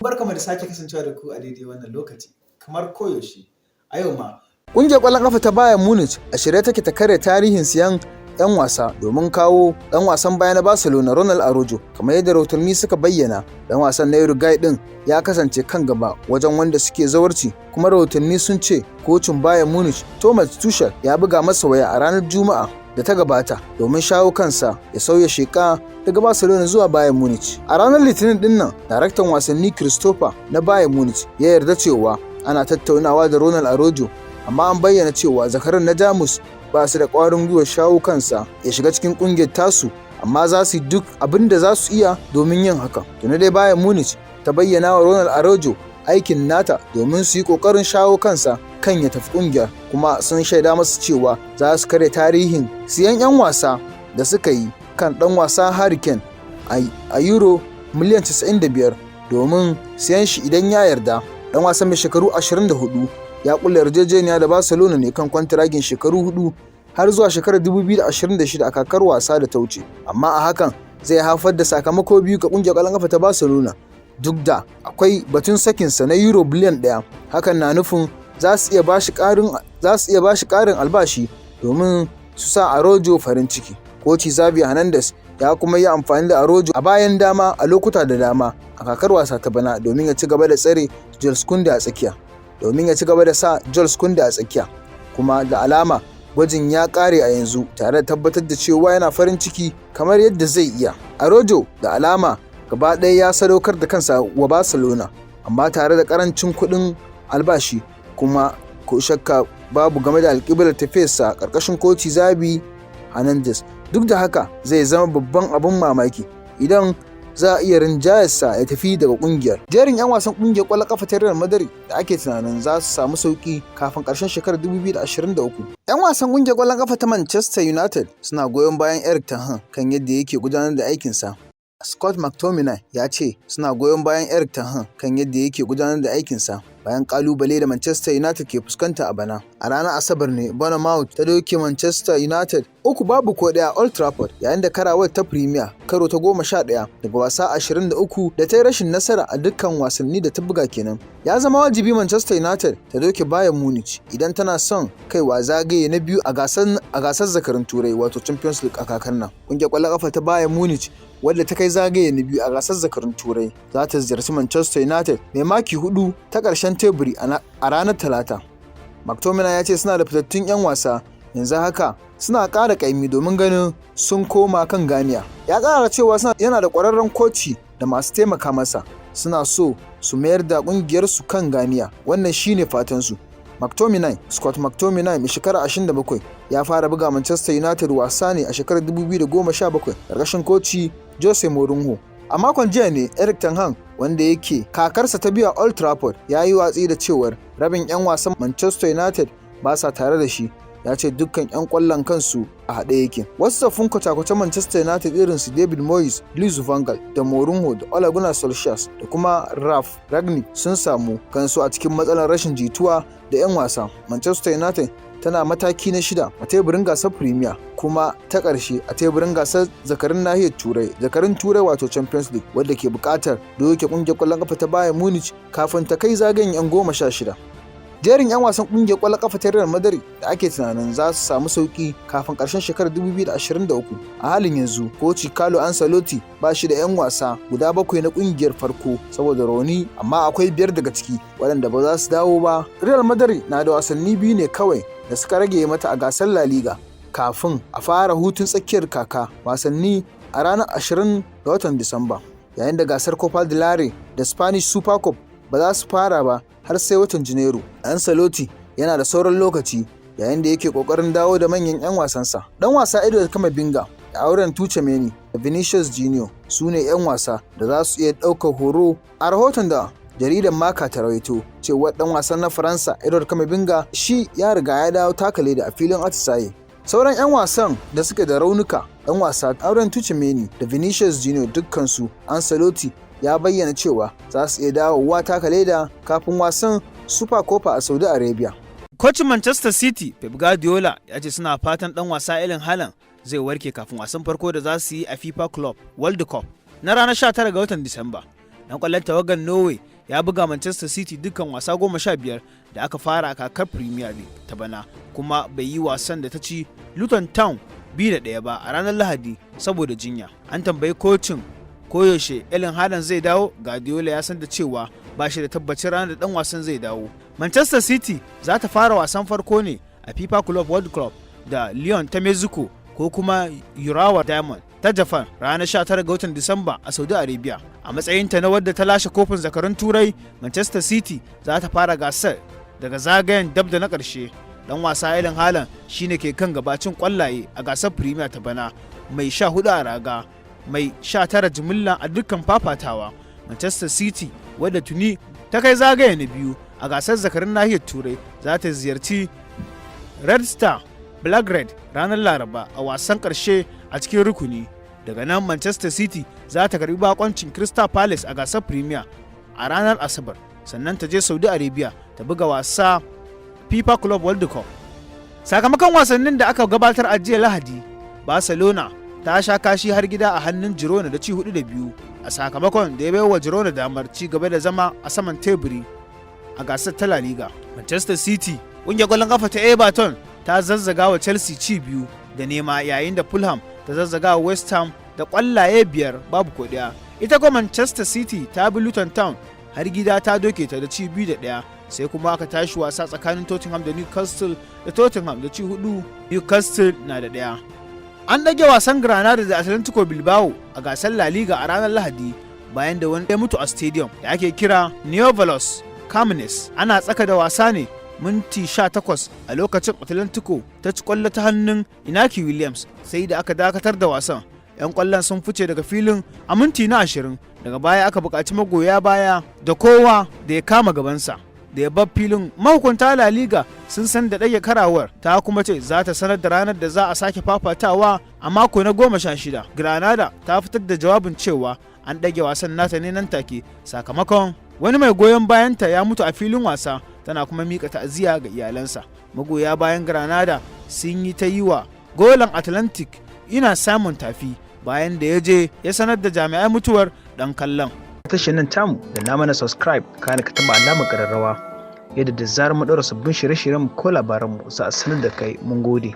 Barkamu da sake kasancewa da ku a daidai wannan lokaci. Kamar koyaushe, a yau ma Ƙungiyar ƙwallon ƙafa ta Bayern Munich a shirye take ta karya tarihin siyan 'yan wasa domin kawo ɗan wasan baya na Barcelona, Ronald Araujo. Kamar yadda rahotanni suka bayyana, ɗan wasan na Uruguay ɗin ya kasance kan gaba wajen wanda suke zawarci, kuma rahotanni sun ce kocin Bayern Munich, Thomas Tuchel, ya buga masa waya a ranar Juma'a da ta gabata domin shawo kansa ya sauya sheka daga Barcelona zuwa Bayern Munich. A ranar Litinin din nan, daraktan wasanni Christopher na Bayern Munich ya yarda cewa ana tattaunawa da Ronald Araujo, amma an bayyana cewa zakaran na Jamus ba su da ƙwarin gwiwar shawo kansa ya shiga cikin ƙungiyar tasu, amma za su yi duk abin da za su iya domin yin hakan. Tuni dai Bayern Munich ta bayyana wa Ronald Araujo aikin nata domin su yi ƙoƙarin shawo kansa kan ya tafi ƙungiyar, kuma sun shaida masa cewa za su karya tarihin siyan 'yan wasa da suka yi kan ɗan wasa Harry Kane a euro miliyan 95 domin siyan shi idan ya yarda. Ɗan wasan mai shekaru 24 ya kulla yarjejeniya da Barcelona ne kan kwantiragin shekaru 4 har zuwa shekarar 2026 a kakar wasa da ta wuce. Amma a hakan zai haifar da sakamako biyu ga kungiyar ƙwallon kafa ta Barcelona. Duk da akwai batun sakinsa na euro biliyan 1, hakan na nufin za su iya bashi ƙarin albashi domin su sa Araujo farin ciki. Koci Xavi Hernandez ya kuma yi amfani da Araujo a bayan dama a lokuta da dama a kakar wasa ta bana domin ya ci gaba da tsare Jules Kounde a tsakiya. Domin ya ci gaba da sa Jules Kounde a tsakiya. Kuma da alama gwajin ya kare a yanzu, tare da tabbatar da cewa yana farin ciki kamar yadda zai iya. Araujo da alama gaba ɗaya ya sadaukar da kansa wa Barcelona, amma tare da karancin kuɗin albashi, kuma ko shakka babu game da alƙiblar tafiyarsa ƙarƙashin koci Xavi Hernandez. Duk da haka, zai zama babban abin mamaki idan za a iya rinjayarsa ya tafi daga kungiyar. Jerin 'yan wasan kungiyar ƙwallon kafa ta Real Madrid da ake tunanin za su samu sauki kafin ƙarshen shekarar 2023. 'Yan wasan kungiyar ƙwallon kafa ta Manchester United suna goyon bayan Erik ten Hag kan yadda yake gudanar da aikinsa. Scott McTominay ya ce suna goyon bayan Erik ten Hag kan yadda yake gudanar da aikinsa bayan kalubale da Manchester United ke fuskanta a bana. A ranar Asabar ne Bournemouth ta doke Manchester United 3 babu ko 1 Old Trafford, yayin da karawar ta Premier karo ta 11 daga wasa 23 da ta yi rashin nasara a dukkan wasanni da ta buga kenan. Ya zama wajibi Manchester United ta doke Bayern Munich idan tana son kaiwa zagaye na biyu a gasar zakarun Turai, wato Champions League, a kakar nan. Ƙungiyar ƙwallon ƙafa ta Bayern Munich, wadda ta kai zagaye na biyu a gasar zakarun Turai, za ta ziyarci Manchester United mai maki 4 ta ƙarshen teburi a ranar Talata. McTominay ya ce suna da fitattun 'yan wasa, yanzu haka suna ƙara ƙaimi domin ganin sun koma kan ganiya. Ya ƙara cewa yana da ƙwararren koci da masu taimaka masa, suna so su mayar da ƙungiyarsu kan ganiya, wannan shine fatansu. McTominay Scott McTominay mai shekara 27 ya fara buga Manchester United wasa ne a shekarar 2017 ƙarƙashin koci Jose Mourinho. A makon jiya ne Erik ten Hag, wanda yake kakarsa ta biyu a Old Trafford, ya yi watsi da cewar rabin 'yan wasan Manchester United ba sa tare da shi. Ya ce dukkan 'yan kwallon kansu a haɗe yake. Wasu tsoffin kwace-kwacen Manchester United irin su David Moyes, Louis van Gaal da Mourinho da Ole Gunnar Solskjaer da kuma Ralf Rangnick sun samu kansu a cikin matsalar rashin jituwa da 'yan wasa. Manchester United tana mataki na shida a teburin gasar Premier, kuma ta ƙarshe a teburin gasar zakarun nahiyar Turai, zakarun Turai wato Champions League, wadda ke buƙatar doke ƙungiyar ƙwallon ƙafa ta Bayern Munich kafin ta kai zagayen 'yan 16. Jerin 'yan wasan ƙungiyar ƙwallon ƙafa ta Real Madrid da ake tunanin za su samu sauki kafin ƙarshen shekarar 2023. A halin yanzu, koci Carlo Ancelotti ba shi da 'yan wasa guda bakwai na ƙungiyar farko saboda rauni, amma akwai biyar daga ciki waɗanda ba za su dawo ba. Real Madrid na da wasanni biyu ne kawai da suka rage mata a gasar La Liga kafin a fara hutun tsakiyar kaka wasanni a ranar 20 ga watan Disamba, yayin da gasar Copa del Rey da Spanish Super Cup ba za su fara ba har sai watan Janairu. Ancelotti yana da sauran lokaci yayin da yake kokarin dawo da manyan 'yan wasansa. Dan wasa Eduardo Camavinga da Aurelien Tchouameni da Vinicius Junior su ne 'yan wasa da za su iya ɗaukar horo, a rahoton da jaridar Marca ta rawaito cewa dan wasan na Faransa Eduardo Camavinga shi ya riga ya dawo taka leda a filin atisaye. Sauran 'yan wasan da suke da raunuka, dan wasa Aurelien Tchouameni da Vinicius Junior, dukkansu Ancelotti ya bayyana cewa za su iya dawowa taka leda kafin wasan Super Copa a Saudi Arabia. Kocin Manchester City, Pep Guardiola, ya ce suna fatan dan wasa Erling Haaland zai warke kafin wasan farko da za su yi a FIFA Club World Cup na ranar 19 ga watan Disamba. Dan kwallon tawagar Norway ya buga Manchester City dukkan wasa 15 da aka fara a kakar Premier League ta bana, kuma bai yi wasan da ta ci Luton Town 2-1 ba a ranar Lahadi saboda jinya. An tambayi kocin koyaushe Erling Haaland zai dawo, Guardiola ya san da cewa ba shi da tabbacin ranar da dan wasan zai dawo. Manchester City za ta fara wasan farko ne a FIFA Club World Cup da Leon ta Mexico ko kuma Urawa Diamond ta Japan ranar 19 ga watan Disamba a Saudi Arabia. A matsayinta na wadda ta lashe kofin zakarun Turai, Manchester City za ta fara gasar daga zagayen dab da na ƙarshe. Dan wasa Erling Haaland shine ke kan gabacin kwallaye a gasar Premier ta bana, mai 14 a raga, mai 19 jimilla a dukkan fafatawa. Manchester City, wadda tuni ta kai zagaye na biyu a gasar zakarin nahiyar Turai, za ta ziyarci Red Star Belgrade ranar Laraba a wasan karshe a cikin rukuni. Daga nan Manchester City za ta karbi bakoncin Crystal Palace a gasar Premier a ranar Asabar, sannan ta je Saudi Arabia ta buga wasa FIFA Club World Cup. Sakamakon wasannin da aka gabatar a jiya Lahadi: Barcelona ta sha kashi har gida a hannun Girona da ci 4-2, a sakamakon da ya baiwa Girona damar ci gaba da zama a saman teburi a gasar ta La Liga. Manchester City, ƙungiyar ƙwallon kafa ta Everton ta zazzaga wa Chelsea ci 2-0, yayin da Fulham ta zazzaga wa West Ham da ƙwallaye biyar babu ko ɗaya. Ita kuma Manchester City ta bi Luton Town har gida ta doke ta da ci 2-1. Sai kuma aka tashi wasa tsakanin Tottenham da Newcastle, da Tottenham da ci hudu, Newcastle na da ɗaya. An ɗage wasan Granada da Atlantico Bilbao a gasar La Liga a ranar Lahadi bayan da wani ya mutu a stadium da ake kira Nuevo Los Carmenes. Ana tsaka da wasa ne minti 18 a lokacin Atlantico ta ci kwallo ta hannun Inaki Williams, sai da aka dakatar da wasan. 'Yan kwallon sun fice daga filin a minti na 20. Daga baya aka buƙaci magoya baya da kowa da ya kama gabansa da ya bar filin. Mahukunta La Liga sun san da ɗage karawar, ta kuma ce za ta sanar da ranar da za a sake fafatawa a mako na 16. Granada ta fitar da jawabin cewa an ɗage wasan nata ne nan take sakamakon wani mai goyon bayanta ya mutu a filin wasa, tana kuma mika ta'aziyya ga iyalansa. Magoya bayan Granada sun yi ta yi wa golan Atlantic Unai Simon tafi bayan da ya je ya sanar da jami'ai mutuwar dan kallon. Tashar nan tamu da na mana subscribe, kana ka taba alamar kararrawa, yadda da zarar mu ɗaura sabbin shirye-shiryen ko labaranmu za a sanar da kai. Mun gode.